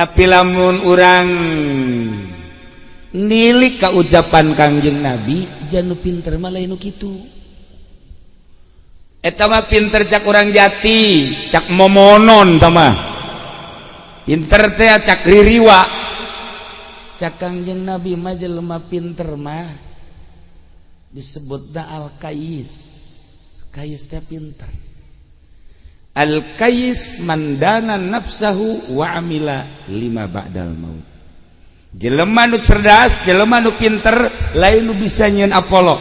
Tapi lamun urang nilik ka ucapan Kangjeng Nabi, janu pinter mah lain nu kitu. Eta mah pinter cak urang Jati, cak momonon tah mah. Pinter teh cak ririwa. Cak Kangjeng Nabi mah jelema pinter mah disebutna al-kayis. Kayis teh pinter. Al-kayis mandana nafsahu wa amila lima ba'dal maut. Jelema nu cerdas, jelema nu pinter lain nu bisa nyieun Apollo.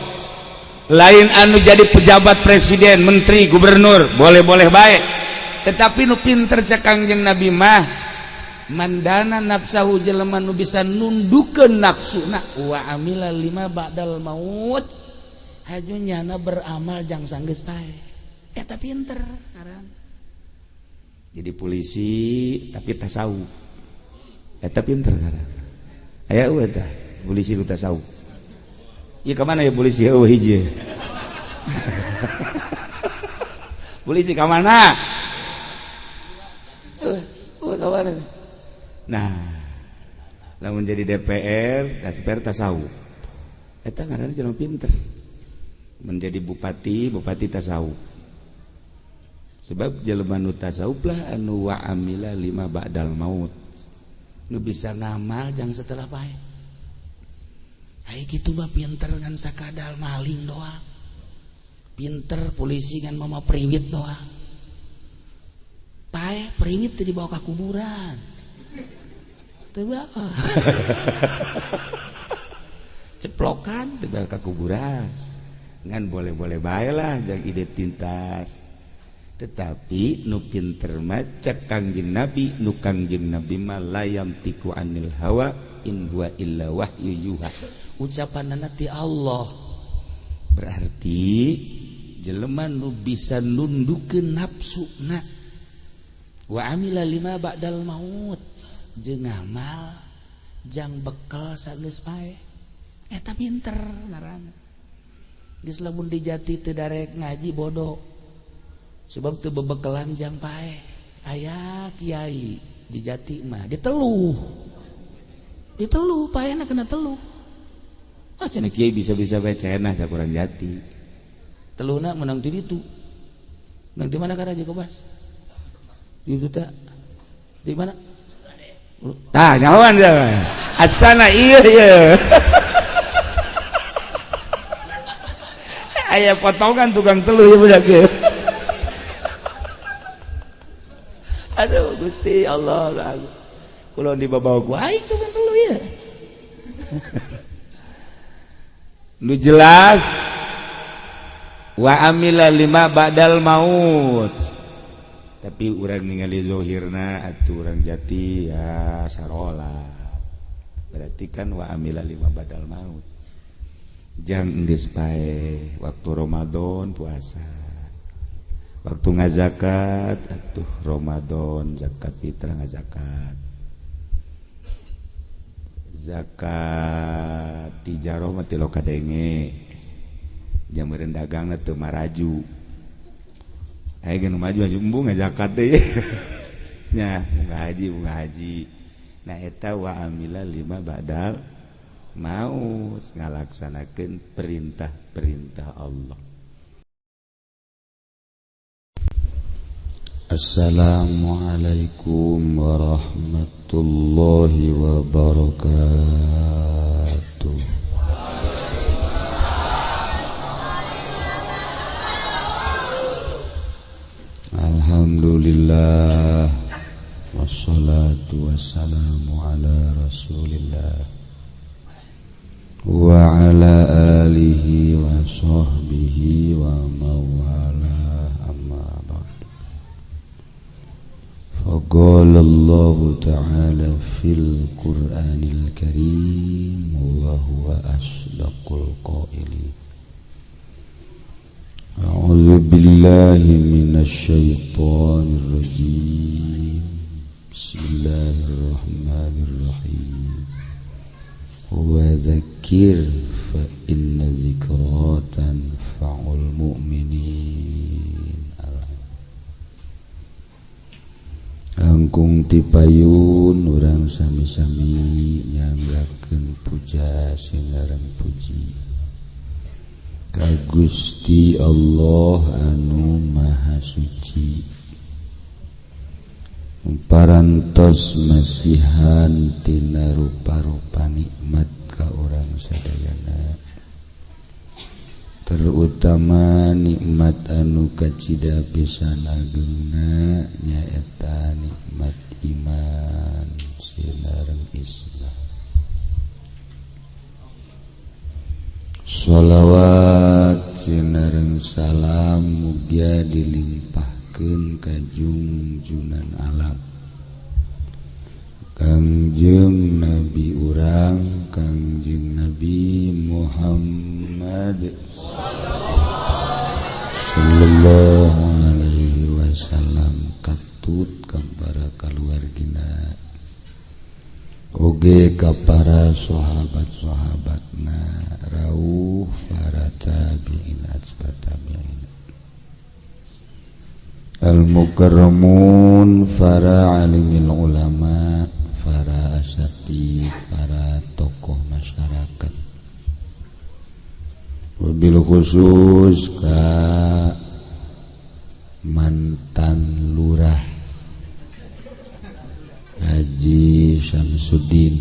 Lain anu jadi pejabat presiden, menteri, gubernur, boleh-boleh baik. Tetapi nu pinter cek Kangjeng Nabi mah mandana nafsahu, jelema nu bisa nundukeun nafsuna, wa amila lima ba'dal maut, haju nyana beramal jang sanggeus paeh. Eta pinter ngaran. Jadi polisi tapi tasawuf. Eta pinter ngaran. Aya eueuh tah polisi nu tasawuf. Ieu ka mana ya polisi eueuh hiji. Polisi ka mana? Eueuh ka mana? Nah, lamun jadi DPR, DPR tasawuf. Eta ngaranna jelema pinter. Menjadi bupati, bupati tasawuf. Sebab jelema nu tasawuf lah anu wa amila lima ba'dal maut. Nu bisa ngamal jang setelah paeh. Ai kitu mah pinter ngan sakadal maling doang. Pinter polisi ngan mama priwit doang. Paeh priwit teu dibawa ka kuburan. Teu bawa. Ceplokan teu bawa ka kuburan. Ngan boleh-boleh bae lah jang identitas. Tetapi nu pinter mah cek Kangjeng Nabi, nu Kangjeng Nabi mah la yamtiku anil hawa in huwa illa wahyu yuha. Ucapanana ti Allah. Berarti jelema nu bisa nundukeun nafsuna wa amila lima ba'dal maut, jeung ngamal jang bekal sageus paeh. Eta pinter ngaranna. Geus lamun di Jati teu darek ngaji bodoh. Sebab teu bebekelan jang paeh. Aya kiai di Jati mah diteluh. Diteluh paehna kena teluh. Ah cenah kiai bisa-bisa bae cenah cak urang Jati. Teluhna menang ti ditu. Menang di mana karaja Kobas? Di ditu teh. Di mana? Tah nyahoan teh. Asana ieu ieu. Aya potongan tukang teluh ieu budak ieu. Aduh Gusti Allah. Kulo dibawa ku aing tukang teluh ieu. Nu jelas wa amila lima ba'dal maut. Tapi urang ningali zohirna atuh urang Jati ya sarola. Berarti kan wa amila lima ba'dal maut. Jang geus paeh waktu Ramadan puasa. Waktu ngazakat atuh Ramadan zakat fitrah ngazakat. Zakat tijaroh mah ti lokadenge. Jameureun dagangna teu maraju. Aya ge nu maju embung ngazakat deui. Nya bunga haji bunga haji. Nah eta wa amila lima ba'dal maut, ngalaksanakeun perintah-perintah Allah. Assalamualaikum warahmatullahi wabarakatuh. Alhamdulillah wassalatu wassalamu ala Rasulillah wa ala alihi wa sahbihi wa mawala, amma ba'd. Faqala Allah ta'ala fil Qur'anil Karim wa huwa asdaqul qailin. A'udzu billahi minasy syaithanir rajim. Bismillahirrahmanirrahim. Wa dzakir fa inna dzikra tanfa'ul mu'minin. Langkung tipayun urang sami-sami nyanggakeun puja sinareng puji ka Gusti Allah anu Maha Suci. Parantos masihan tina rupa-rupa nikmat ka urang sadayana, terutama nikmat anu kacida pisan agengna nyaeta nikmat iman sinareng Islam. Sholawat sinareng salam mugia dilimpahkeun ka junjunan alam Kangjeng Nabi urang Kangjeng Nabi Muhammad sallallahu alaihi wasallam katut ka para kaluargina oge ka para sahabat-sahabatna rauh para tabi'in atba tabi'in al-mukarramun para alimil ulama para asatid para tokoh masyarakat wabil khusus ka mantan lurah Haji Syamsuddin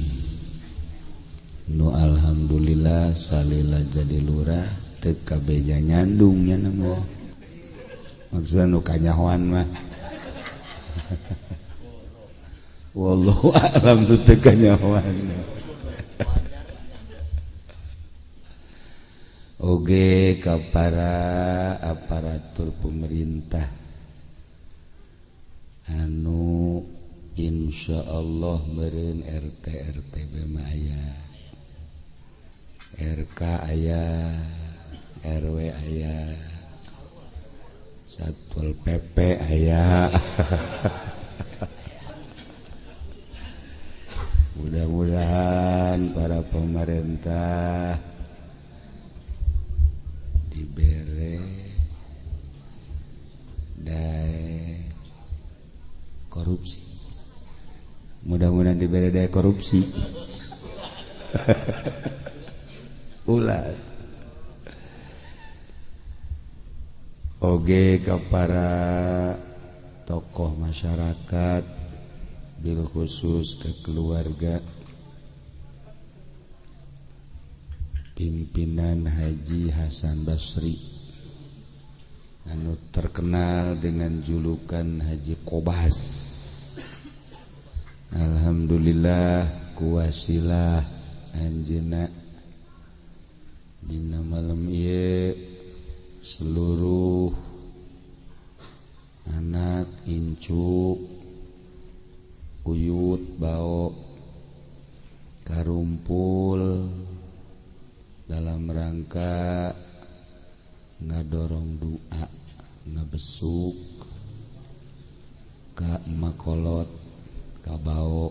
nu alhamdulillah salila jadi lurah teu kabeja nyandungnya nama maksudna nu kanyahoan mah wallahu a'lam nu teu kanyahoan. Oge ka para aparatur pemerintah anu insyaallah meureun RT RT mah aya, RK aya, RW aya, Satpol PP aya. Mudah-mudahan para pemerintah dibere dae korupsi, mudah-mudahan dibere dae korupsi. Ulah oge ka para tokoh masyarakat bil khusus ke keluarga pimpinan Haji Hasan Basri anu terkenal dengan julukan Haji Kobas. Alhamdulillah kuwasilah anjeunna dina malam ieu seluruh anak incu uyut bao karumpul dalam rangka ngadorong doa ngebesuk ka makolot ka bao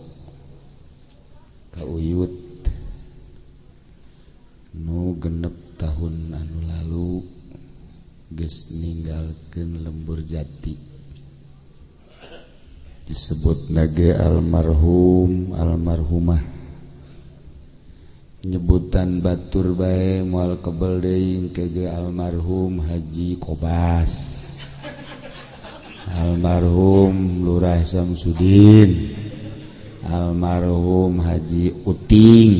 ka uyut nu genep tahun anu lalu geus ninggalkeun lembur jati disebut nage almarhum almarhumah nyebutan batur bae moal kebel deui ke almarhum Haji Kobas, almarhum Lurah Samsudin, almarhum Haji Uting,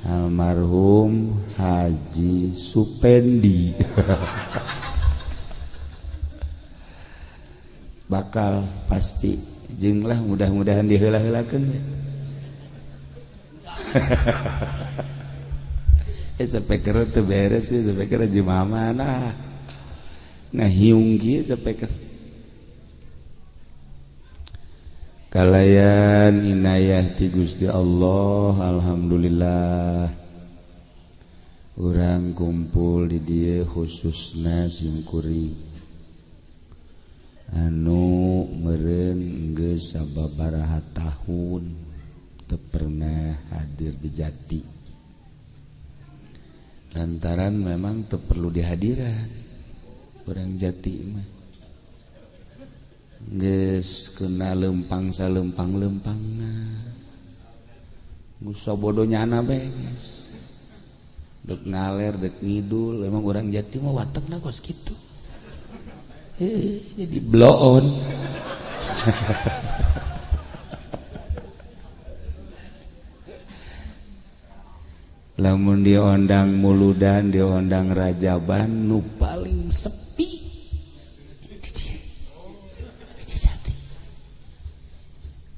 almarhum Haji Supendi. Bakal pasti jeung lah mudah-mudahan diheula-heulakeun. Speaker teu beres sih, speaker haji mama nah ngahiung kieu speaker. Kalayan inayah ti Gusti Allah, alhamdulillah urang kumpul di dieu khususna simkuring anu meureun geus sababaraha tahun teu pernah hadir di Jati lantaran memang teu perlu dihadiran orang Jati mah. Geus kena lempang salempang-lempangna. Musa bodoh nyana bae geus. Dek ngaler, dek ngidul, emang urang Jati mah watekna kos kitu. Jadi bloon. Lamun diondang muludan, diondang rajaban nu paling sepi di dieu. Di Jati.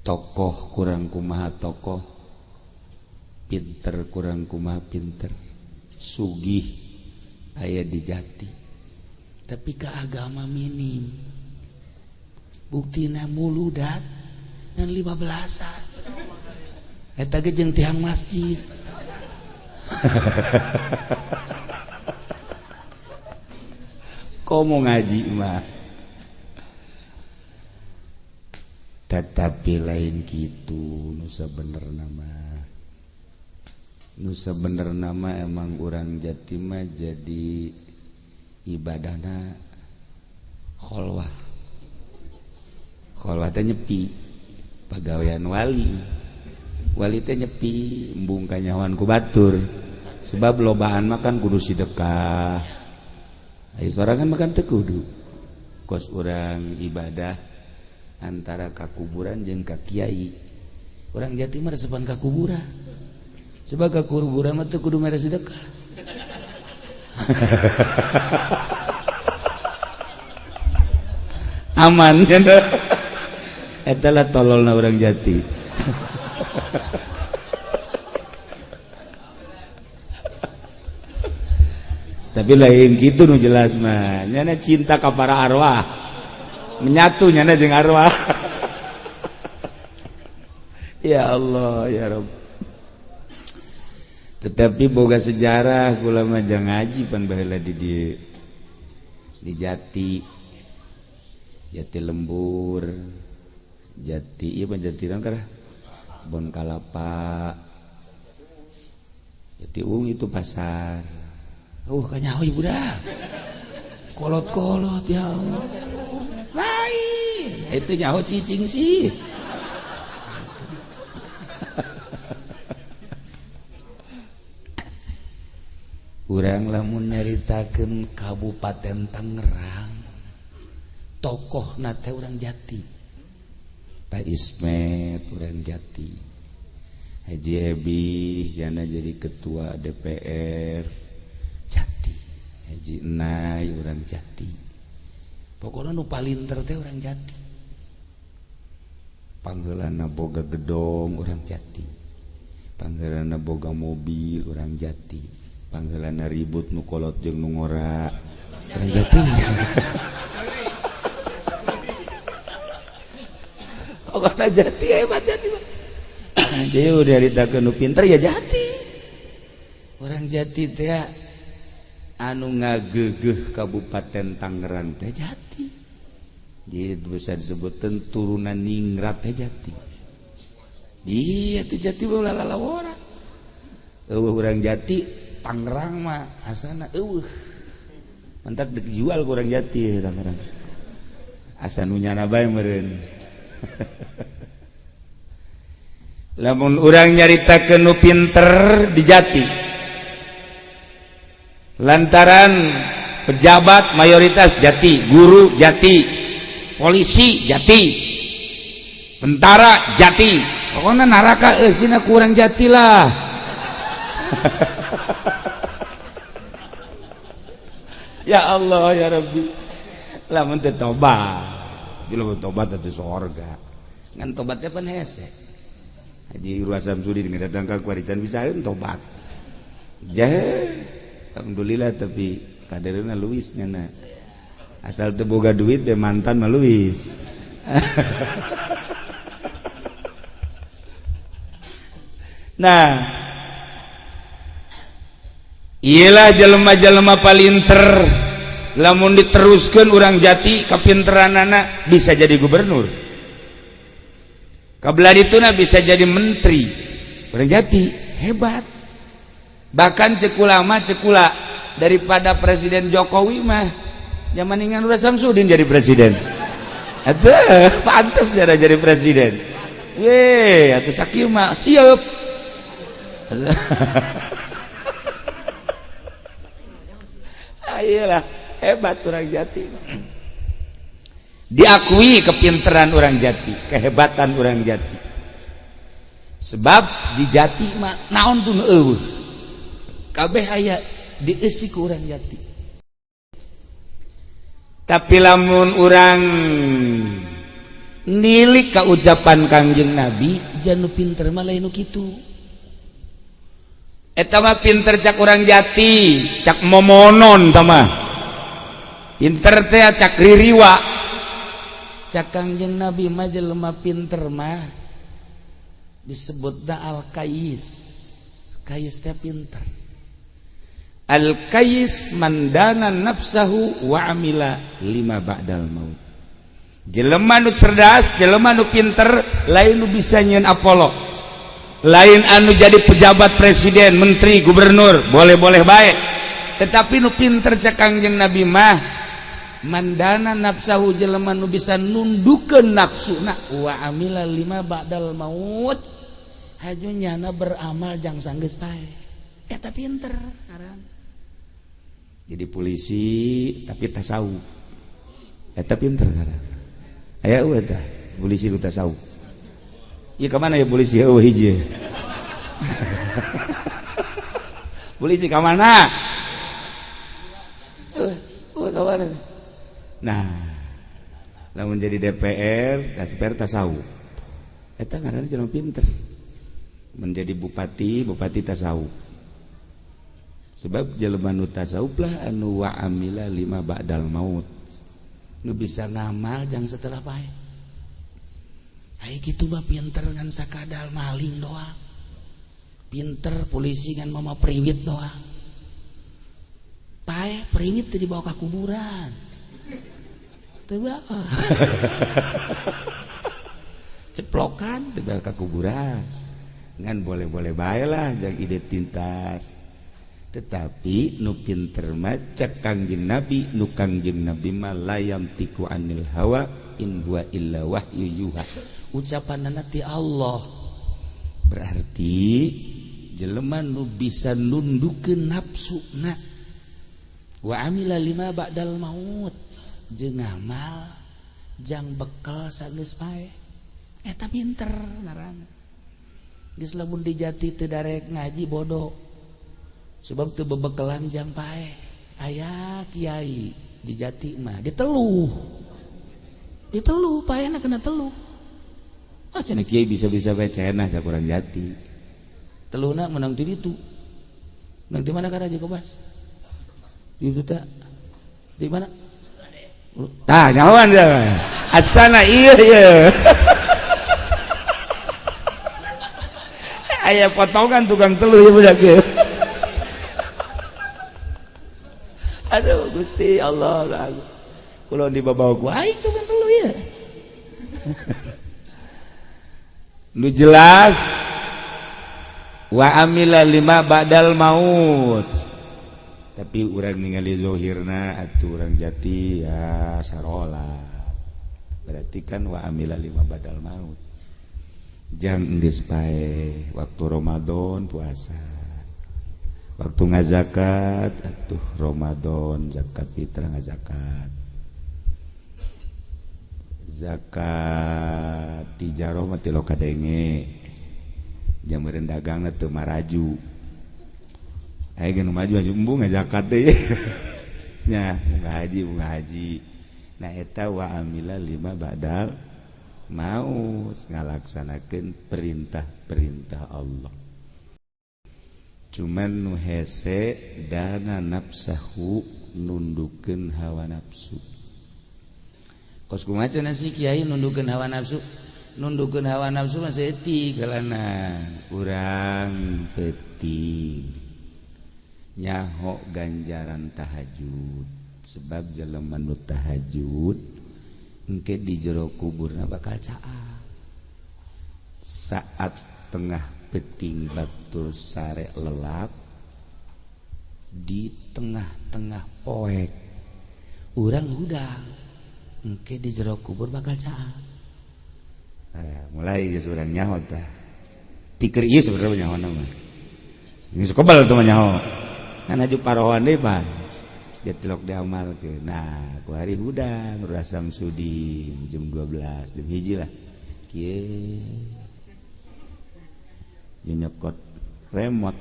Tokoh kurang kumaha tokoh, pinter kurang kumaha pinter, sugih aya di Jati. Tapi ke agama minim. Buktina muludan dan 15-an. Eta ge jeung tiang masjid. Komo ngaji mah. Tetapi lain kitu nu sabenerna mah. Nu sabenerna mah emang urang Jati mah jadi ibadahna kholwah. Kholwah teh nyepi, pagawean wali. Wali teh nyepi, embung kanyahoan ku batur. Sebab lobaan makan kudu sedekah. Ayo sorangan makan teu kudu. Kos urang ibadah antara ka kuburan jeung ka kiai. Urang Jati mah resepan ka kuburan. Sebab ka kuburan mah teu kudu mere sedekah. Aman ya. Eta lah tololna urang Jati. Tapi lain gitu nu jelas mah. Nyana cinta ka para arwah. Menyatu nyana jeung arwah. Ya Allah ya Rabb. Tetapi boga sejarah kula mah jang ngaji pan baheula di dieu. Di Jati. Jati Lembur. Jati ieu mah jati naon karah? Bon Kalapa. Jati Uung itu pasar. Kanyaho budak. Kolot-kolot ya Allah. Lain, itu nyaho cicing sih. Urang lamun nyaritakeun Kabupaten Tangerang, tokohna teh urang Jati. Pak Ismet urang Jati. Haji Ebi jana jadi ketua DPR Jati. Haji Enai urang Jati. Pokokna nu palinter teh urang Jati. Pangheulana boga gedong urang Jati. Pangheulana boga mobil urang Jati. Pangheulana ribut nu kolot jeung nu ngora urang Jati. Pokokna Jati hebat Jati mah. Dia udah nyaritakeun nu pinter ya Jati. Urang Jati teh anu ngagegeh Kabupaten Tangerang teh Jati. Jadi bisa disebutkan turunan ningrat teh Jati. Iya tuh Jati mah lalawora. Eueuh urang Jati Tangerang mah asana eueuh. Mantak dijual ku urang Jati Tangerang. Asa nu nyana bae meureun. Lamun urang nyaritakeun nu pinter di Jati. Lantaran pejabat mayoritas Jati, guru Jati, polisi Jati, tentara Jati. Pokoknya neraka eusina ku urang Jati lah. Ya Allah ya Rabbi. Lamun teu tobat, bila tobat teh sorga. Ngan tobatnya pan hese. Haji Irwa Samsudin datang ka kuaritan bisaeun tobat. Jahe. Alhamdulillah tapi kaderna Luis nyana. Asal teu boga duit be mantan mah Luis. Nah, iyalah jelema-jelema palinter lamun diteruskeun urang Jati kapinteranana bisa jadi gubernur. Kabelah dituna bisa jadi menteri. Urang Jati hebat. Bahkan cekula mah cekula daripada Presiden Jokowi mah zaman ingan udah Samsudin jadi presiden. Atuh pantes ya jadi presiden. Ye, atuh sakieu mah siap. Ayolah, hebat orang Jati. Diakui kepinteran orang Jati, kehebatan orang Jati. Sebab di Jati mah naon pun eueuh. Kabeh aya dieusi ku urang Jati. Tapi lamun urang nilik ka ucapan Kangjeng Nabi, janu pinter mah lain nu kitu. Eta mah pinter cak urang Jati, cak momonon tah mah. Pinter teh cak ririwa. Cak Kangjeng Nabi mah jelema pinter mah disebutna al-kayis. Kayis teh pinter. Al-kayis mandana nafsahu wa amila lima ba'dal maut. Jelema nu cerdas, jelema nu pinter, lain nu bisa nyieun Apollo. Lain anu jadi pejabat presiden, menteri, gubernur, boleh-boleh baik. Tetapi nu pinter cak Kangjeng Nabi mah mandana nafsahu jelema nu bisa nundukeun nafsuna wa amila lima ba'dal maut. Haju nyana beramal jang sanggeus pae. Eta pinter ngaran. Jadi polisi tapi tasawuf. Eta pinter ngaran. Aya eueuh tah polisi ku tasawuf. Ieu ka mana ya polisi eueuh hiji. Polisi ka mana? Eueuh ka mana? Nah, lamun jadi DPR, DPR tasawuf. Eta ngaranna jelema pinter. Menjadi bupati, bupati tasawuf. Sebab jelema nu tasawuf lah anu wa amila lima ba'dal maut. Nu bisa ngamal jang setelah pae. Ai kitu mah pinter ngan sakadal maling doang. Pinter polisi ngan mama priwit doang. Pae priwit teh dibawa ka kuburan. Teu bawa. Ceplokan teu bawa ka kuburan. Ngan boleh-boleh bae lah jang identitas. Tetapi nu pinter mah cek Kangjeng Nabi, nu Kangjeng Nabi mah layam tiku anil hawa in huwa illa wahyu yuha. Ucapanna ti Allah. Berarti jelema nu bisa nundukeun nafsuna wa amila lima ba'dal maut jeung ngamal jang bekal sanggeus pae. Eta pinter ngaranna. Geus lamun di Jati teu darek ngaji bodoh. Sebab teu bebekelan jang pae. Aya kiai di Jati mah diteluh. Diteluh paehna kena teluh. Ah cenah kiai bisa-bisa bae cenah cak urang Jati. Teluhna menang ti ditu. Menang di mana karaja Kobas? Di ditu teh. Di mana? Tah nyahoan teh. Asana ieu ieu. Aya potongan tukang teluh ieu budak ieu. Aduh Gusti Allah, kula dibawa ku aing tukang teluh ieu. Nu jelas wa amila lima ba'dal maut. Tapi urang ningali zohirna atuh urang Jati ya sarolat. Berarti kan wa amila lima ba'dal maut. Jang geus pae waktu Ramadan puasa. Waktu ngazakat atuh Ramadan zakat fitrah ngazakat. Zakat tijaroh mah ti lokadenge. Jameureun dagangna teu maraju. Aya ge nu maju aju embung ngazakat deui. Nya, bunga haji, bunga haji. Nah eta wa amila lima ba'dal maut ngalaksanakeun perintah-perintah Allah. Cuman nu hese dana nafsahu nundukeun hawa nafsu. Kos kumaha cenah si kiai nundukeun hawa nafsu? Nundukeun hawa nafsu mah saeutik kalana urang peuting nyaho ganjaran tahajud. Sebab jelema nu tahajud engke di jero kuburna bakal caang. Saat tengah peting batur sare lelap di tengah-tengah poek urang hudang. Engke di jero kubur bakal caang. Mulai geus urang nyaho tah. Tikeur ieu sebenarnya nyaho mah. Geus kebal tuh mah nyaho. Kan aju parohan deui pan. Dia tilok diamalkeun. Nah, ku hari hudang Lurah Samsudin jam 12, jam 1 lah. Kieu. Nyokot remote.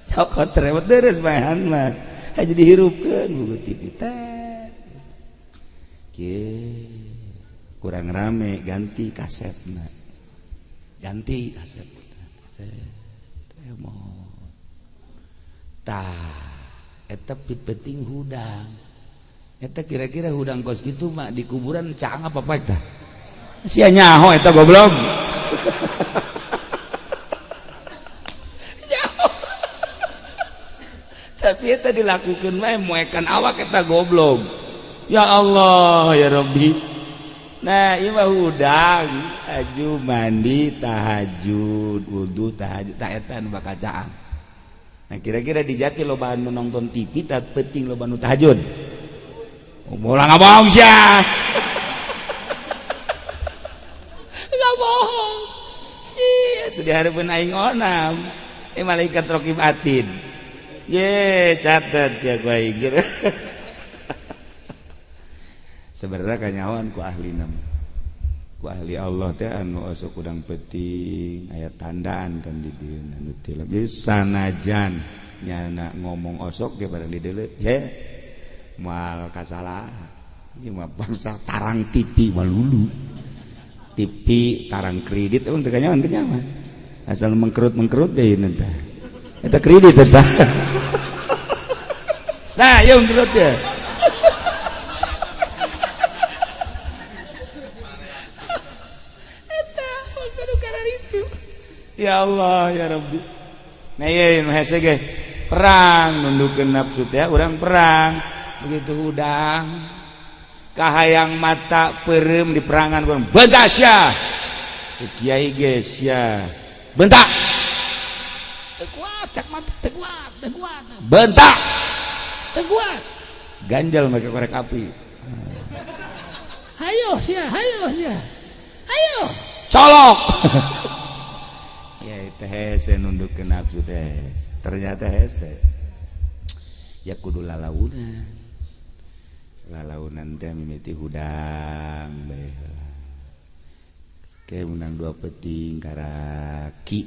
Nyokot remote deres baehan mah. Aja dihirupkeun buku TV teh. Kieu kurang rame ganti kasetna. Ganti kaset. Remote. Tah, eta pipeting hudang. Eta kira-kira hudang kos gitu mah di kuburan caang apa paek tah? Sia nyaho eta goblok. Nyaho. Tapi eta dilakukeun wae moekan awak eta goblok. Ya Allah ya Rabbi. Nah, ieu mah hudang aju mandi tahajud, wudu tahajud tah eta nu bakal caang. Nah, kira-kira di jati loba anu nonton TV tah penting loba nu tahajud. Bola nggak bohong sih, nggak bohong. Iya, itu diharapkan aing onam. Malaikat rokib atid. Ye, catat ya gua aing. Sebenarnya kanyawan ku ahli nam, ku ahli Allah teh anu osok udang peting, aya tandaan kan di dieu anu tilap. Jadi sanajan nyana ngomong osok ge barang di dieu, ye. Mal kasalah ini mah bangsa tarang TV malulu TV tarang kredit emang teu nyaman teu nyaman asal mengkerut-mengkerut deh ini teh eta kredit eta. Nah ieu mengkerut ya eta bangsa nu kararitu. Ya Allah ya Rabbi. Nah ieu nu hese ge perang nundukeun nafsu teh urang perang begitu hudang kahayang mata perem di perangan kurang bentak sia cek kiai ge sia bentak teu kuat cak mata teu kuat teu kuat bentak teu kuat ganjal make korek api hayo sia hayo sia hayo colok. Ya teh hese nundukkeun nafsu teh ternyata hese ya kudu lalaunan lalaunan teh mimiti hudang bae heula. Ke menang dua peting karaki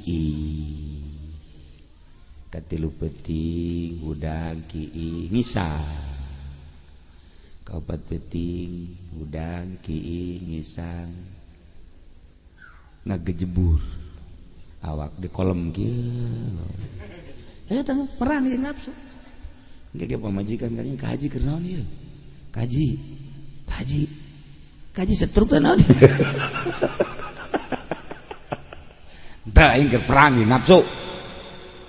katilu peting hudang ki ngisang kaopat peting hudang ki ngisang ngagejebur awak di kolom kieu eta perang jeung nafsu ge pamajikan kalian ka haji keur naon ieu kaji kaji kaji setruk teh naon tah aing keur perang jeung nafsu.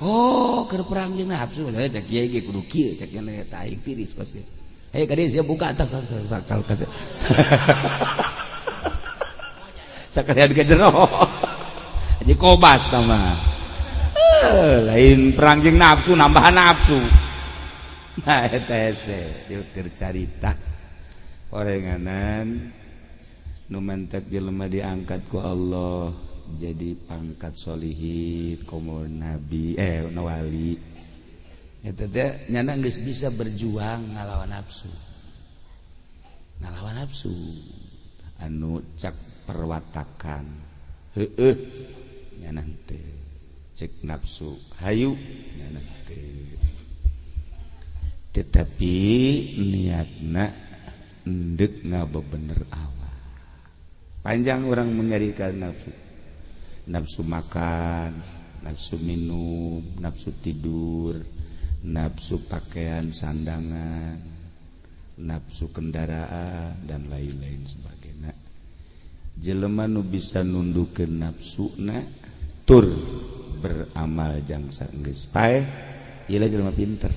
Oh keur perang jeung nafsu teh cek kiai ge kudu kieu cek nya tah aing tiris pasti. Hayo ka dieu sia buka tah sakal ka sakalian ka jero haji kobas tah mah lain perang jeung nafsu nambahan nafsu. Nah eta hese diutir carita orenganan nu mentek jelema diangkat ku Allah jadi pangkat solihin komo nabi wali eta teh nyana geus bisa berjuang ngalawan nafsu ngalawan nafsu anu cak perwatakan heueuh nyana teh cek nafsu hayu nyana teh tetapi niatna endek ngabebener awak panjang orang menyarikan nafsu nafsu makan nafsu minum nafsu tidur nafsu pakaian sandangan nafsu kendaraan dan lain-lain sebagainya. Jelema nu bisa nundukeun nafsuna tur beramal jangsa geus paeh ieu jelema pinter.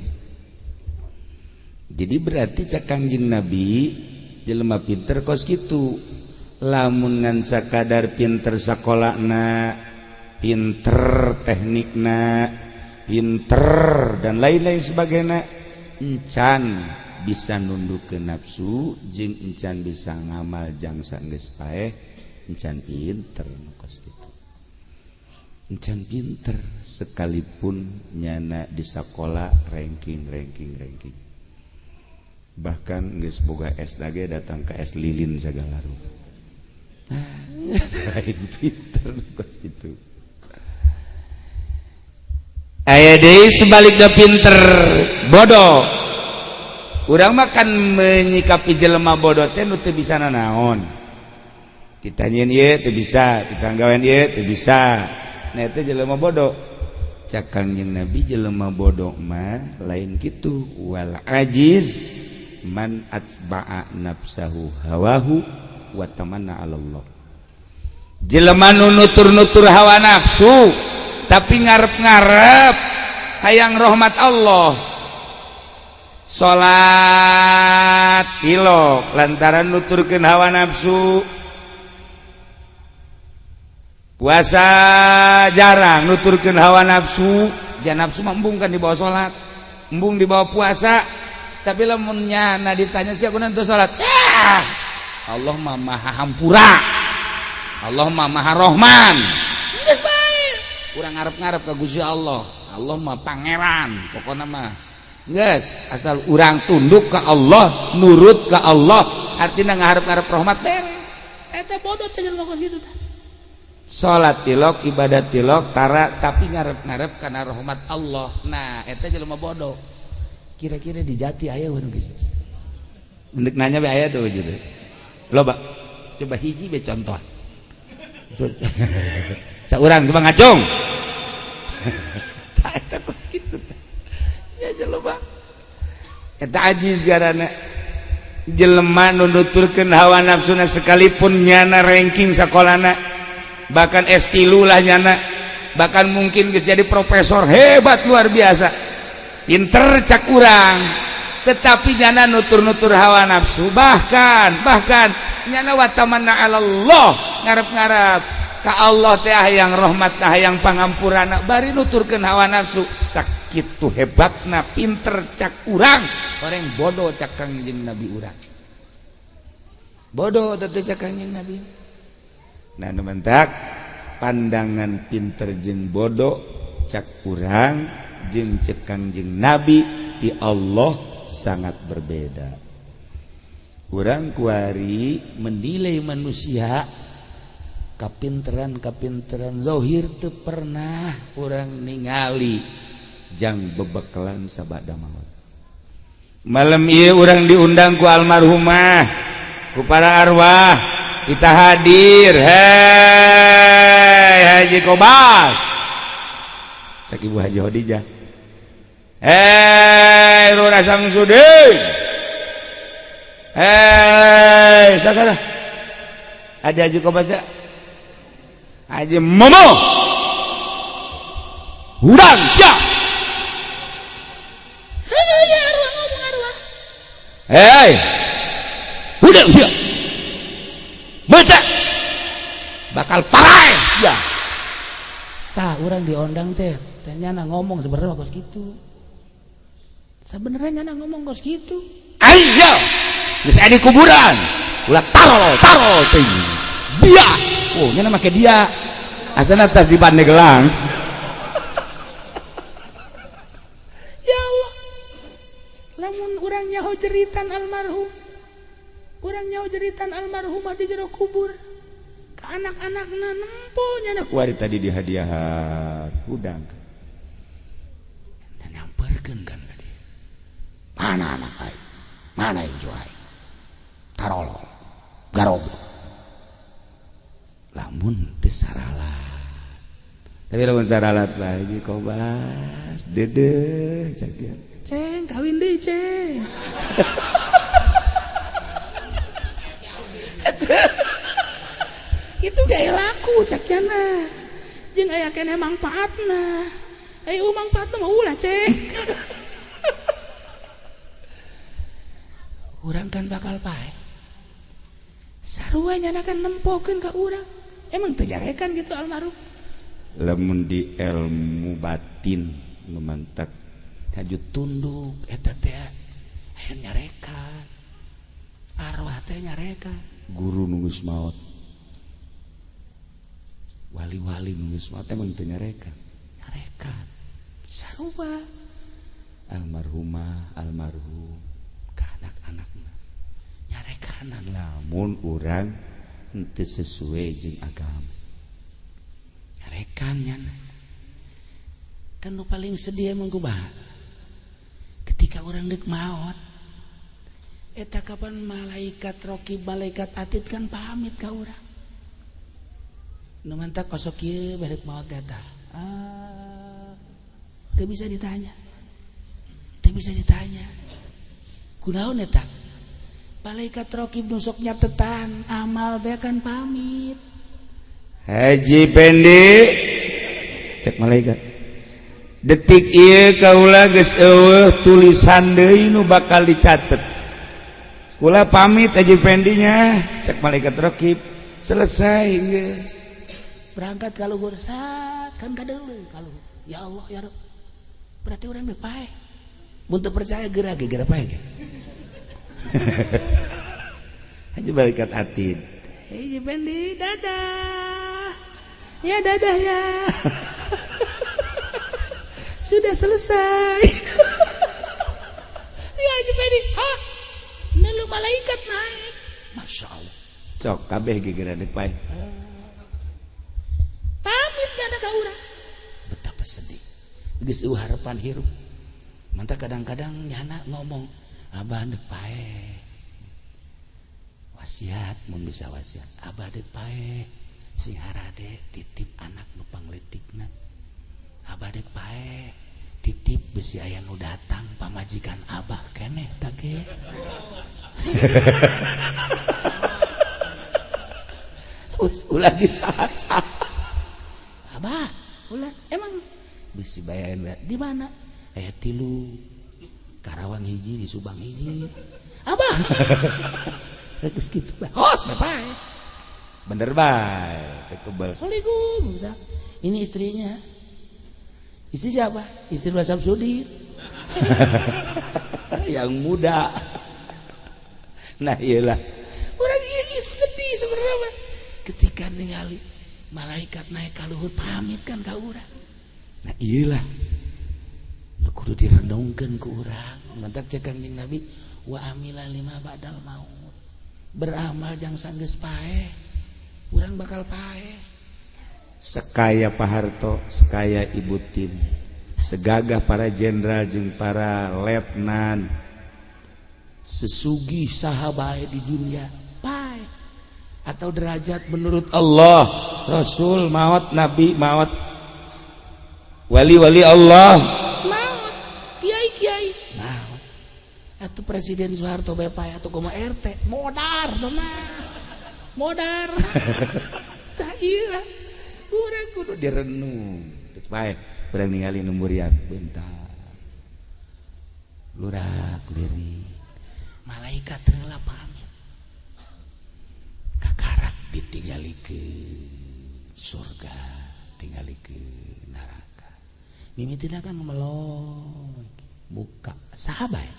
Jadi berarti cak Kangjeng Nabi jelema pinter kos kitu lamun ngan sakadar pinter sakolana pinter teknikna Pinter dan lain-lain sebagainya, encan bisa nunduk ke nafsu jeung encan bisa ngamal jang sanggeus paeh, encan pinter nu kos kitu. Encan pinter sekalipun nyana di sekolah ranking ranking ranking, bahkan geus boga es dage datang ke es lilin segala rupa. Nah, lain pinter nu kos kitu. Aya deui sebaliknya pinter bodoh. Urang mah kan menyikapi jelema bodoh teh nu teu bisa nanaon. Ditanyain ieu teu bisa, ditanggawean ieu teu bisa. Nah eta jelema bodoh. Cak Kangjeng Nabi jelema bodoh mah lain kitu, wal ajiz man atba'a nafsahu hawahu wa tamanna 'ala Allah. Jelema nu nutur-nutur hawa nafsu tapi ngarep-ngarep hayang rahmat Allah. Salat tilok lantaran nuturkeun hawa nafsu, puasa jarang nuturkeun hawa nafsu. Ja nafsu mah embung kan dibawa salat, embung dibawa puasa. Tapi lamun nyana ditanya sia kunaon teu salat, ah, Allah mah maha hampura, Allah mah maha rohman. Geus bae urang ngarep-ngarep ka Gusti Allah, Allah mah pangeran pokona mah. Geus asal urang tunduk ke Allah, nurut ke Allah, artinya ngarep-ngarep rahmat beres. Eta bodoh teh jelema kos kitu tah. Salat tilok, ibadat tilok, tara tapi ngarep-ngarep kana rahmat Allah. Nah, eta jelema bodoh. Kira-kira di Jati aya nu geus. Mendek nanya be aya tuh gitu. Loba. Coba hiji be contoh. Saurang coba ngacung. Tah eta kos kitu tah. Ya jelema. Eta ajiz garana. Jelema nu nuturkeun hawa nafsuna sekalipun nyana ranking sakolana, bahkan S3 lah nyana, bahkan mungkin geus jadi profesor hebat luar biasa, pinter cak urang, tetapi nyana nutur-nutur hawa nafsu, bahkan bahkan nyana watamanna 'alallah, ngarep-ngarep ka Allah teh hayang rahmat, hayang pangampurana, bari nuturkeun hawa nafsu. Sakitu hebatna pinter cak urang, orang bodoh cak Kangjeng Nabi urang bodoh tentu cak Kangjeng Nabi. Nah, nu mentak pandangan pinter jeung bodoh cak urang jeung cek Kangjeng Nabi di Allah sangat berbeda. Urang kuari menilai manusia kapinteran-kapinteran zahir teu pernah urang ningali jang bebekalan sabada maut. Malam ieu urang diundang ku almarhumah, ku para arwah, kita hadir. Hei Haji Kobas, cek Ibu Haji Khadijah, hei Lurah Samsudin, hei sakara ada Haji Kobas ya? Haji Momo hudang siap. Hei hudang siap baca bakal parai sia. Tah urang diondang teh teh nyana ngomong sebenarnya kos kitu. Sebenarnya nyana ngomong kos kitu. Ayo geus aya di kuburan ulah tarol tarol teuing dia. Oh nyana make dia asana tas di Pandeglang. Ya Allah, lamun urang nyaho jeritan almarhum, urang nyaho jeritan almarhumah di jero kubur ke anak-anakna nempo nyana kuari tadi dihadiahan hudang dan nyamperkeun kan ka dieu. Mana anak aing, mana incu aing, tarolol garoblok lamun teu saralat. Tapi lamun saralat lah Haji Kobas dede cak dia. Ceng kawin deui ceng. Itu gaya laku cak yana jeung aya keneh mangpaatna. Aya mangpaatna mah ulah ceng. Urang kan bakal paeh. Sarua nyana kan nempokeun ka urang. Emang teu jarekan gitu almarhum. Lamun di ilmu batin Nu mantak haju tunduk eta teh aya nyarekan. Arwah teh nyarekan. Guru nu geus maot, wali-wali nu geus maot emang teu nyarekan. Nyarekan. Sarua almarhumah, almarhum ka anak-anakna. Nyarekanan. Lamun urang henteu sesuai jeung agama. Nyarekan nyana. Kan nu paling sedih emang kumaha? Ketika orang dek maot, eta kapan malaikat rokib, malaikat atid kan pamit ka urang. Nu mantak kosok ieu barek maot eta. Ah, teu bisa ditanya. Teu bisa ditanya. Kunaon eta? Malaikat rokib nu sok nyatetan amal teh kan pamit. Haji Pendi, cek malaikat. Detik ieu kaula geus eueuh tulisan deui nu bakal dicatet. Kula pamit Haji Pendinya, cek malaikat rokib. Selesai geus. Berangkat ka luhur sat kan kadeuleu ka luhur. Ya Allah ya Rabb. Berarti urang geus paeh. Mun teu percaya geura ge geura paeh ge. Haji malaikat atid. Haji Pendi dadah. Ya dadah ya. Sudah selesai. Ya Haji Pendi, hah? Nelu malaikat naik. Masya Allah. Cok kabeh ge geura deuk paeh. Pamit kana ka urang. Betapa sedih. Geus eueuh harapan hirup. Mantap kadang-kadang nyana ngomong, abah deuk paeh. Wasiat mun bisa wasiat, abah deuk paeh. Sing harade titip anak nu pangleutikna. Abah deuk paeh, titip besi aya nu datang pamajikan abah keneh tah ge. Ulah disasah. Abah, ulah emang besi bayaran di mana? Aya tilu. Karawang hiji, di Subang hiji. Abah. Geus kitu bae. Hos bae. Bener bae, teu kebel. Assalamualaikum. Ini istrinya. Istri siapa? Istri Pak Samsudin. Yang muda. Nah iyalah. Orang ini sedih sebenarnya. Ketika ningali malaikat naik ka luhur pamit kan ka urang. Nah iyalah. Nu kudu direnungkeun ku urang. Mantak cek Kangjeng Nabi wa amila lima ba'dal maut. Beramal jang sanggeus paeh. Urang bakal paeh. Sekaya Pak Harto, sekaya Ibu Tin, segagah para jenderal jeung para letnan, sesugih saha bae di dunia paeh. Atau derajat menurut Allah, Rasul maot, Nabi maot, wali-wali Allah maot, kiai-kiai maot. Atau Presiden Soeharto bae paeh atau kumaha RT modar mah. Modar. Tah ieu urang kudu direnung. Deuk bae urang ningali nu muriang bentar. Lurak lirik. Malaikat heula pamit. Kakarak ditinggalikeun surga, tinggalikeun neraka. Mimitina kan melong muka saha bae.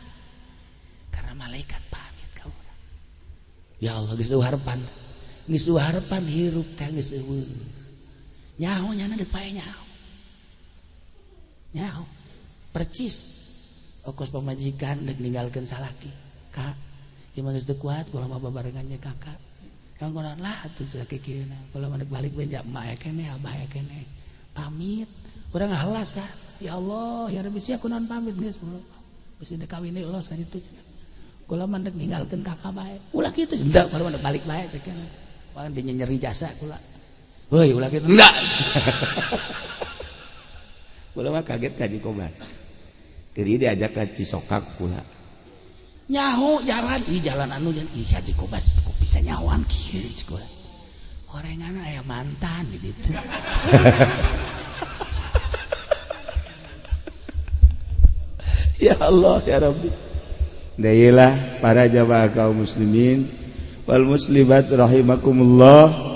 Karena malaikat pamit ka urang. Ya Allah geus eueuh harapan. Geus eueuh harapan hirup teh geus eueuh. Nyaho nyana deuk pae nyaho. Nyaho. Percis okos pamajikan deuk ninggalkeun salaki. Kak, ieu mah geus teu kuat kula mah babarengan jeung kakak. Emang kunaon lah atuh salaki kieu na. Kula mah deuk balik we emak aya keneh, abah aya keneh. Pamit. Urang ngahelas ka. Ya Allah, ya Rabbi sia kunaon pamit geus. Geus deuk kawin deui los ka ditu. Kula mah deuk ninggalkeun kakak bae. Ulah kitu henteu kula mah deuk balik bae cek kana. Wah dinyeri jasa kula. Heuy ulah kitu enggak. Kula mah kaget ka Haji Kobas. Keur ieu diajak ka Cisokak kula. Nyaho jalan, ih jalan anu jan ih Haji Kobas kok bisa nyawan kieu cek kula. Orengan aya mantan di ditu. Ya Allah ya Rabbi. Dailah para jamaah kaum muslimin wal muslimat rahimakumullah.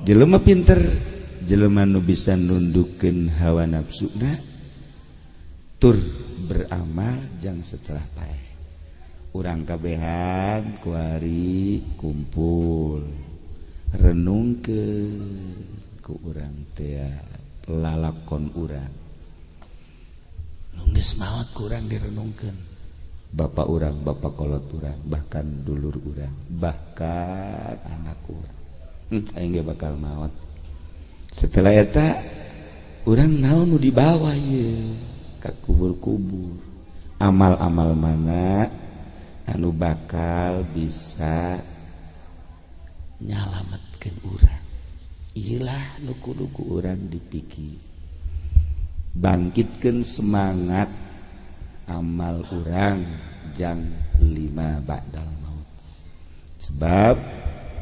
Jelema pinter, jelema nu bisa nundukeun hawa nafsuna, Tur beramal jang setelah paeh. Urang kabehan kuari kumpul renungkeun ku urang teh lalakon urang. Nu geus maot kurang direnungkeun. Bapak urang, bapak kolot urang, bahkan dulur urang, bahkan anak urang. Aing ge bakal maot. Setelah eta urang naon nu dibawa ieu ka kubur-kubur. Amal-amal mana anu bakal bisa nyalametkeun urang. Iyalah nu kudu ku urang dipikir. Bangkitkeun semangat amal urang jang lima ba'dal maut. Sebab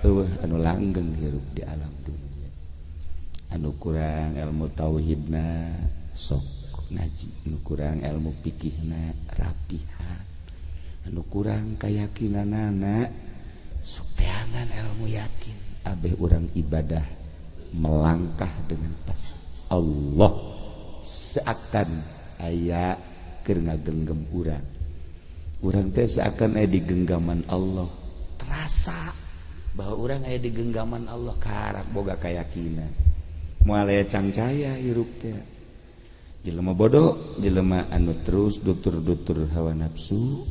eueuh anu langgeng hirup di alam dunia. Anu kurang ilmu tauhidna sok ngaji, anu kurang ilmu fikihna rapihan, anu kurang kayakinanana sok teangan ilmu yakin. Abeh urang ibadah melangkah dengan pas Allah seakan aya keur ngagenggam urang. Urang teh seakan aya di genggaman Allah. Terasa bahwa urang aya di genggaman Allah karak boga keyakinan. Moal aya cangcaya hirup teh. Jelema bodoh, jelema anu terus dutur-dutur hawa nafsu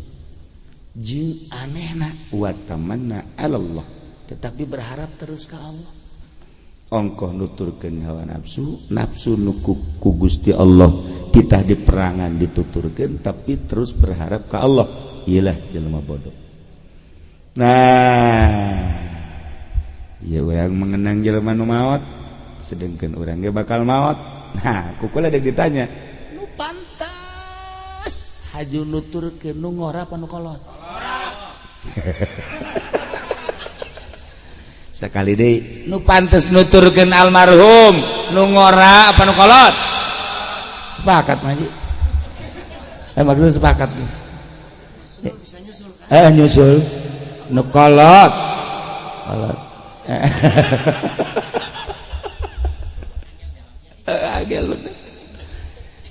jeung anehna wa tamanna 'alallah, tetapi berharap terus ka Allah. Ongkoh nuturkeun hawa nafsu, nafsu nu ku Gusti Allah titah di perangan dituturkeun tapi terus berharap ka Allah. Iyalah jelema bodoh. Nah, ya urang mengenang jelema nu maot, sedengkeun urang ge bakal maot. Nah, kukula deuk ditanya, nu pantas haju nuturkeun nu ngora apa nu kolot? Sekali deui, nu pantes nuturkeun almarhum nu ngora apa nu kolot? Sepakat Maji. Maksudnya sepakat guys. Bisa nyusul kan? Nyusul. Nu kolot. Kolot. Agel.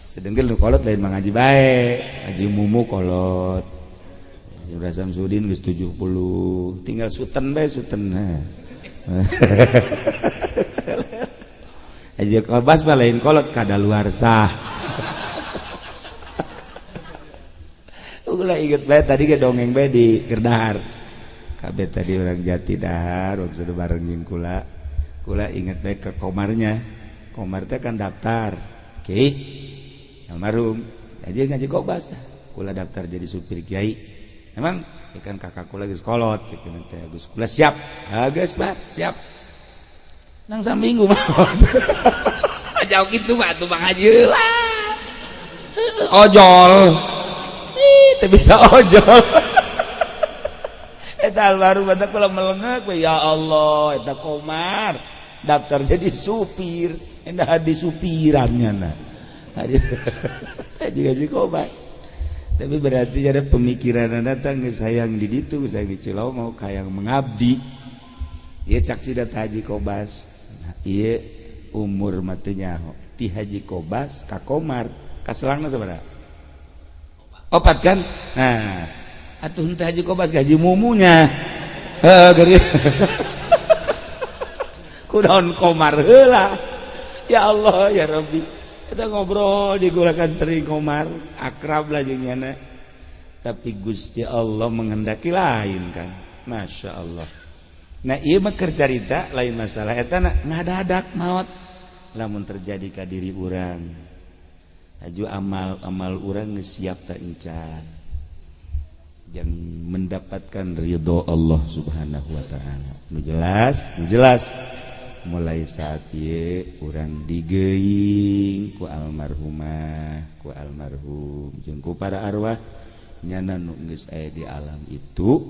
Sedengkeun nu kolot lain mah ngaji bae, ngaji mumu kolot. Haji Samsudin geus 70, tinggal suten bae suten. Haji Kobas mah lain kolot kadaluarsa. Ulah inget bae tadi ge dongeng bae di Kerdahar. Kabeh tadi orang Jati dahar waktu sudah bareng jeung kula. Kula inget bae ke komarnya. Komar teh kan daftar. Kiai almarhum aja ngaji Kobas tah. Kula daftar jadi supir kiai. Emang ikan kakak kula geus kolot cek teh geus kula siap. Ha geus bah siap. Nang saminggu mah. Jauh kitu mah atuh Bang Haji lah. Ojol. Ih, teu bisa ojol. Eta almarhum batak kula melengak we ya Allah eta Komar daftar jadi supir endah di supirannya nah. Haji gaji Komar. Tapi berarti ada pemikiran datang geus hayang di ditu, geus hayang di Cilaw mau hayang mengabdi. Ieu cak sida Haji Kobas. Nah, ieu umur mah teu nyaho. Ti Haji Kobas ka Komar, kaselangna sabaraha? Opat kan? Nah, atuh henteu Haji Kobas ka Haji Mumunya. Heuh geuring. Kunaon Komar heula. Ya Allah ya Rabbi. Kita ngobrol digulakan sering Komar, akrab lah jeung nyana. Tapi Gusti Allah menghendaki lain kan. Masya Allah. Nah ieu mah keur carita lain masalah eta ngadadak maot. Lamun terjadi ka diri urang. Aju amal-amal urang geus siap ta encan. Yang mendapatkan ridho Allah Subhanahu wa taala. Nu jelas, nu jelas. Mulai saat ieu urang digeuing ku almarhumah, ku almarhum jeung ku para arwah nyana nu geus aya di alam itu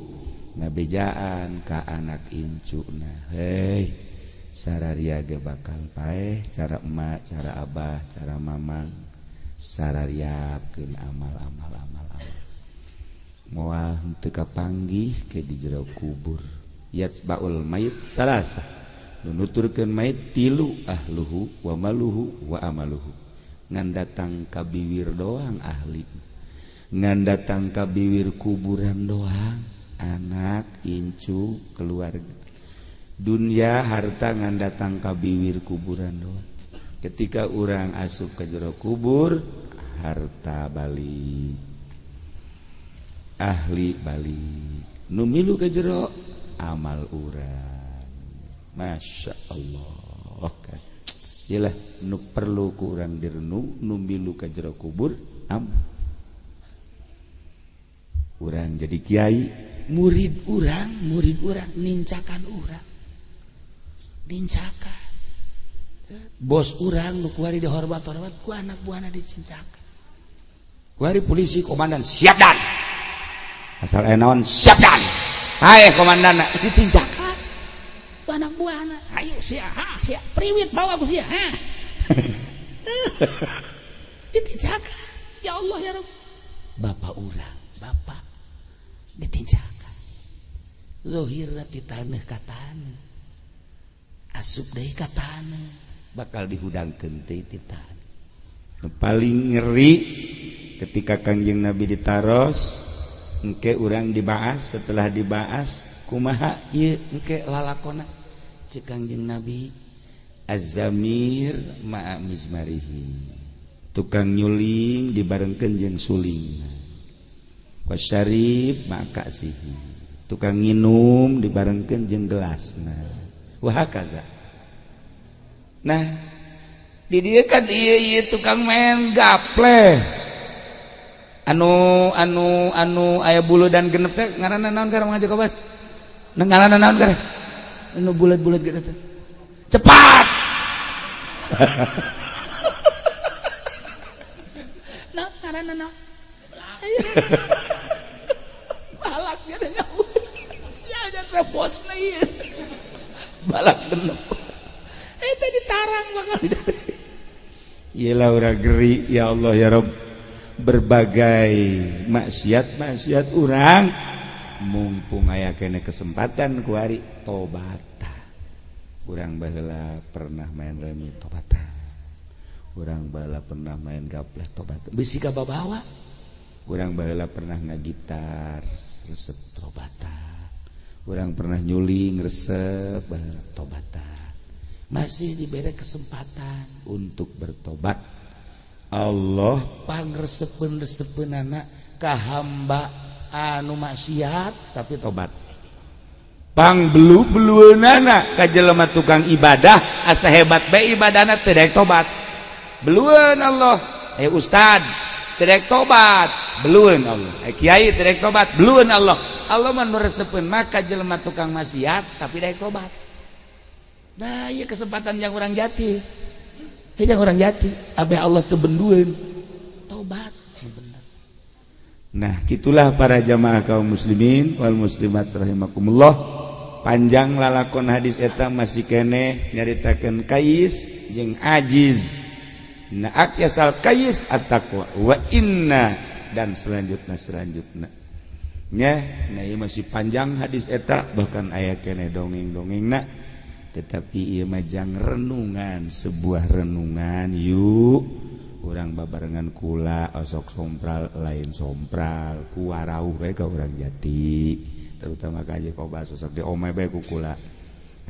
ngabejaan ka anak incuna. Hei, sararia ge bakal paeh cara emak, cara abah, cara mamang, sarariapkeun amal-amal amal-amal. Moal henteu kapanggih ke di jero kubur. Yatsbaul mayit salasa. Nuturkeun mayit tilu ahluhu wa maluhu wa amaluhu. Ngan datang ka biwir doang ahli, ngan datang ka biwir kuburan doang anak incu keluarga. Dunia harta ngan datang ka biwir kuburan doang. Ketika urang asup ke jero kubur, harta balik, ahli balik, nu milu ke jero amal urang. Masya Allah kan. Yalah nu perlu ku urang direnung, nu milu ka jero kubur amal. Urang jadi kiai, murid urang nincakan urang. Nincakan. Bos urang nu kuari dihormat-hormat ku anak buahna dicincakan. Kuari polisi komandan siap dan. Asal enon siap dan. Hai komandan ditincakan. Ku anak buahna, ayo sia, ha sia, priwit bawa ku sia, ha. Ditincakan. Ya Allah ya Rabb. Bapak urang, bapak ditincakan. Zohirna ti taneuh ka taneuh. Asup deui ka taneuh. Bakal dihudangkeun teh ti taneuh. Paling ngeri ketika Kangjeng Nabi ditaros, engke urang dibaas, setelah dibaas kumaha ieu engke lalakona? Ceuk Kangjeng Nabi, az-zamir ma'a mizmarihi. Tukang nyuling dibarengkeun jeung sulingna. Wasyarib ma'a ka'sihi. Tukang nginum dibarengkeun jeung gelasna. Wa hakaza. Nah, di dieu kan ieu tukang main gaple. Anu anu anu aya bulu dan genep teh ngaranna naon keur ngaji kobas? Ngaranna naon keur? Anu bulat-bulat gitu teh. Cepat. Nah, ngaranna naon? Balak jadi nyawa. Sia jasa bosna ieu. Balak genep. Eta ditarang bakal. Yelah urang geri ya Allah ya Rabb. Berbagai maksiat-maksiat urang mumpung aya kene kesempatan kuari tobata. Urang baheula pernah main remi tobata. Urang baheula pernah main gapleh tobata. Bisi ka babawa. Urang baheula pernah ngagitar resep tobata. Urang pernah nyuling resep baheula tobata. Masih diberi kesempatan untuk bertobat. Allah pangresepeun-resepeunana ka hamba anu maksiat tapi tobat. Pang belu-belueunana ka jelema tukang ibadah asa hebat bae ibadahna teu daek tobat. Belueun Allah. Eh ustad teu daek tobat, belueun Allah. Eh kiai teu daek tobat, belueun Allah. Allah mah nu resepeun mah ka jelema tukang maksiat tapi daek tobat. Nah, ieu kesempatan yang urang jati. Yang orang jati, abeh Allah teu bendueun. Tobat, bener. Nah, gitulah para jamaah kaum muslimin wal muslimat rahimakumullah. Panjang lalakon hadis eta masih keneh nyaritakeun kais jeung ajiz. Nah, akyasal kais at-taqwa wa inna dan selanjutnya. Nya, nah ieu masih panjang hadis eta bahkan aya keneh dongeng-dongengna. Tetapi ieu mah jang renungan, sebuah renungan yuk urang babarengan kula osok sompral lain sompral ku warauh bae ka urang jati terutama ka Haji Kobas osok di omeh bae ku kula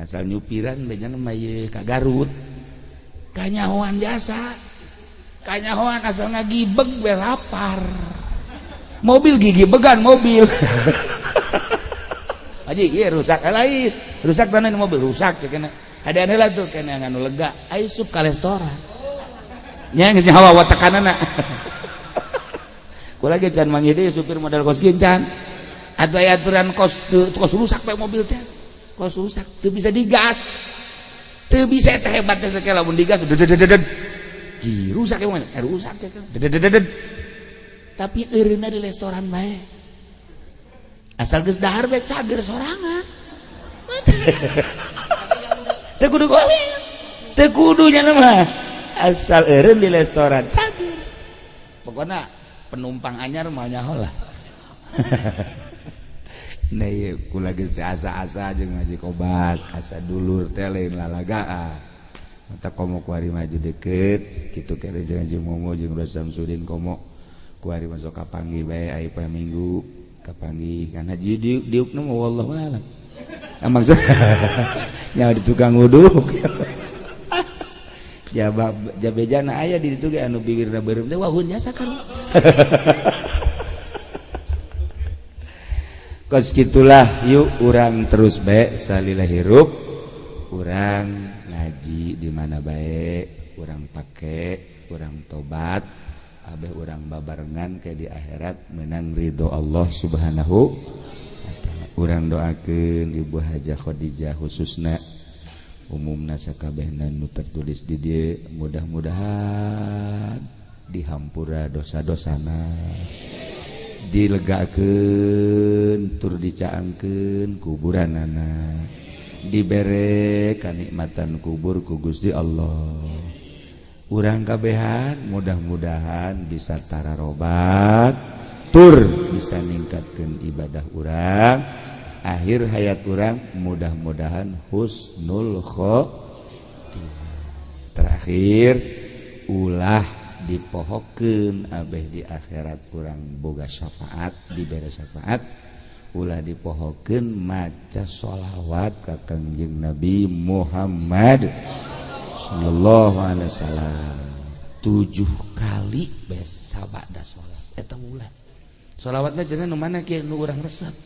asal nyupiran bae nya mah ieu ka Garut kanyahoan jasa kanyahoan asal ngagibeg bae lapar mobil gigi began mobil. Haji ieu rusak lain rusak tanah mobil rusak cenah ada heula tuh kana nganu lega aya sup ka restoran nya geus hawa watekanana. Kula ge can manggih deui supir modal kos can atuh aya aturan kos teu kos rusak bae mobil teh kos rusak teu bisa digas teu bisa eta hebat teh sakala lamun digas dedededed ji rusak emang rusak teh dedededed tapi eureunna di restoran bae asal geus dahar bae cager sorangan. Teu kudu kowe. Teu kudu nya mah. Asal eureun di restoran cager. Pokona penumpang anyar mah nyaho lah. Nah ieu kula geus teh asa-asa jeung Haji Kobas, asa dulur teh lain lalagaan. Mata komo kuari maju deket kitu kere jeung Haji Momo jeung Roy Samsudin komo kuari masuk kapanggih bae aya poe Minggu kapanggih kan haji diukna mah wallahu alam. Ah maksud nya di tukang uduk. Jaba jabejana aya di ditu ge anu bibirna beureum teh wahun jasa kan. Kos kitulah yuk urang terus bae salila hirup urang ngaji di mana bae urang pake urang tobat abeh urang babarengan ke di akhirat menang ridho Allah Subhanahu wa taala. Urang doakeun Ibu Hajah Khadijah khususna umumna sakabehna nu tertulis di dieu mudah-mudahan dihampura dosa-dosana dilegakeun tur dicaangkeun kuburanana dibere kanikmatan kubur ku Gusti Allah. Urang kabehan mudah-mudahan bisa tararobat tur bisa ningkatkeun ibadah urang akhir hayat urang mudah-mudahan husnul khotimah. Terakhir ulah dipohokeun abeh di akhirat urang boga syafaat dibere syafaat ulah dipohokeun maca sholawat ka Kangjeng Nabi Muhammad sallallahu alaihi wasallam 7 kali besa ba'da salat eta ulah sholawatna cenah nu mana kieu nu urang resep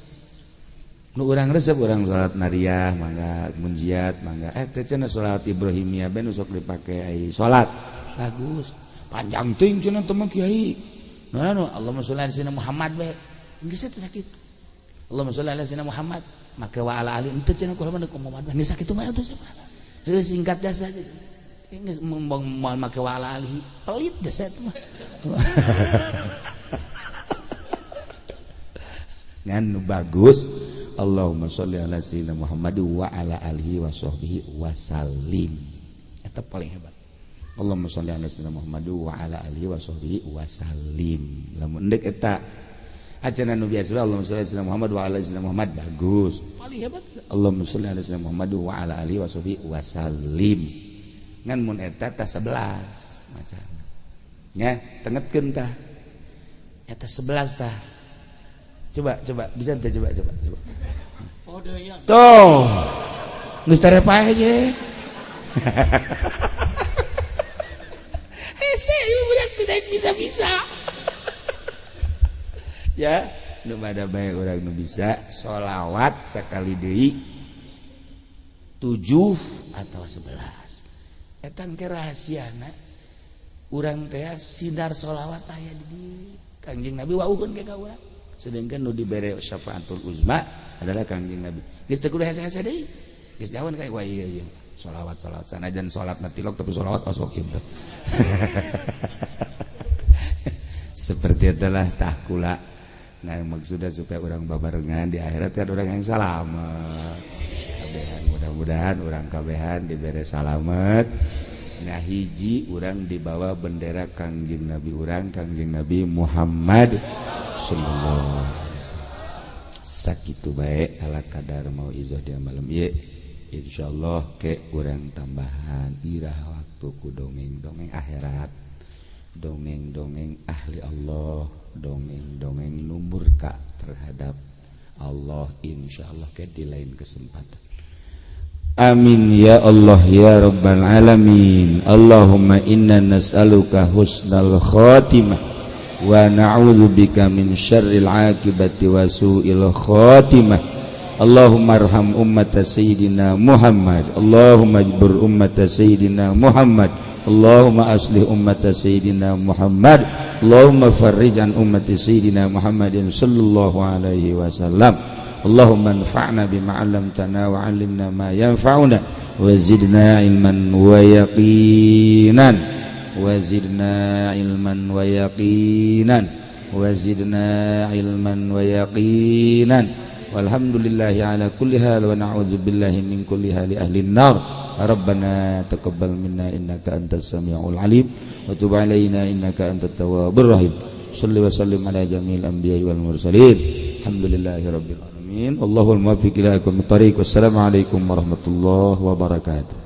nu urang resep urang salat nariyah mangga munjiat mangga teh cenah salat Ibrahimiyah ben sok dipake ai salat bagus panjang teuing cenah teh mah kiai nah nu Allahumma sholli ala sayyidina Muhammad bae geus teh sakitu Allahumma sholli ala sayyidina Muhammad make wa ala ali henteu cenah kumaha Muhammad geus sakitu mah atuh heuh singkat jasa geus moal make wa ala ali pelit jasa eta mah ngan nu bagus Allahumma sholli ala sayyidina Muhammad wa ala alihi wa sahbihi wasallim eta paling hebat. Allahumma sholli ala sayyidina Muhammad wa ala alihi wa sahbihi wasallim. Lamun endek eta ajaran nu biasa Allahumma sholli ala sayyidina Muhammad wa ala sayyidina Muhammad bagus. Paling hebat. Allahumma sholli ala sayyidina Muhammad wa ala alihi wa sahbihi wasallim. Ngan mun eta tah 11 macana. Nya tengetkeun tah. Eta 11 tah. Coba coba bisa teh coba coba coba. Tuh. Geus teh paeh ge. Hese ieu budak tidak bisa-bisa. Ya, nu bada bae urang nu bisa sholawat sakali deui 7 atau 11. Eta engke rahasiana urang teh sinar sholawat aya di dieu. Kangjeng Nabi wauhkeun ke ka urang. Sedangkan nu dibere syafaatul uzma adalah Kangjeng Nabi. Geus teu kudu hese-hese deui. Geus jauhan kayak wah iya iya. Sholawat sholawat sanajan sholatna tilok tapi sholawat osok ieu. Seperti itulah tahkula. Nah maksudnya supaya orang babarengan di akhirat kan orang yang salamet. Kabehan mudah-mudahan orang kabehan dibere salamet. Nah hiji orang dibawa bendera Kangjeng Nabi urang Kangjeng Nabi Muhammad sallallahu alaihi wasallam. Sakitu bae ala kadar mau izoh dia malam ieu. Insyaallah ke urang tambahan irah waktu ku dongeng-dongeng akhirat, dongeng-dongeng ahli Allah, dongeng-dongeng nu murka terhadap Allah insyaallah ke di lain kesempatan. Amin ya Allah ya Rabbal alamin. Allahumma inna nas'aluka husnal khatimah wa na'udzubika min syarril akibati wa su'il khatimah. Allahumma arham ummata sayyidina Muhammad. Allahumma ajbur ummata sayyidina Muhammad. Allahumma aslih ummata sayyidina Muhammad. Allahumma farrij an ummati sayyidina Muhammadin sallallahu alaihi wasallam. Allahumma anfa'na bima 'allamtana wa 'allimna ma yanfa'una wa zidna ilman wa yaqinan wa zidna ilman wa yaqinan wa zidna ilman wa yaqinan. Walhamdulillahi ala kulli hal wa na'udzubillahi min kulli hali ahli an-nar. Rabbana taqabbal minna innaka antas samiul alim wa tub alaina innaka antat tawwabur rahim. Shalli wa sallim ala jami'il anbiya'i wal mursalin. Alhamdulillahi rabbil alamin. Allahul muwaffiq ila aqwamit thariq. Wassalamu alaikum warahmatullahi wabarakatuh.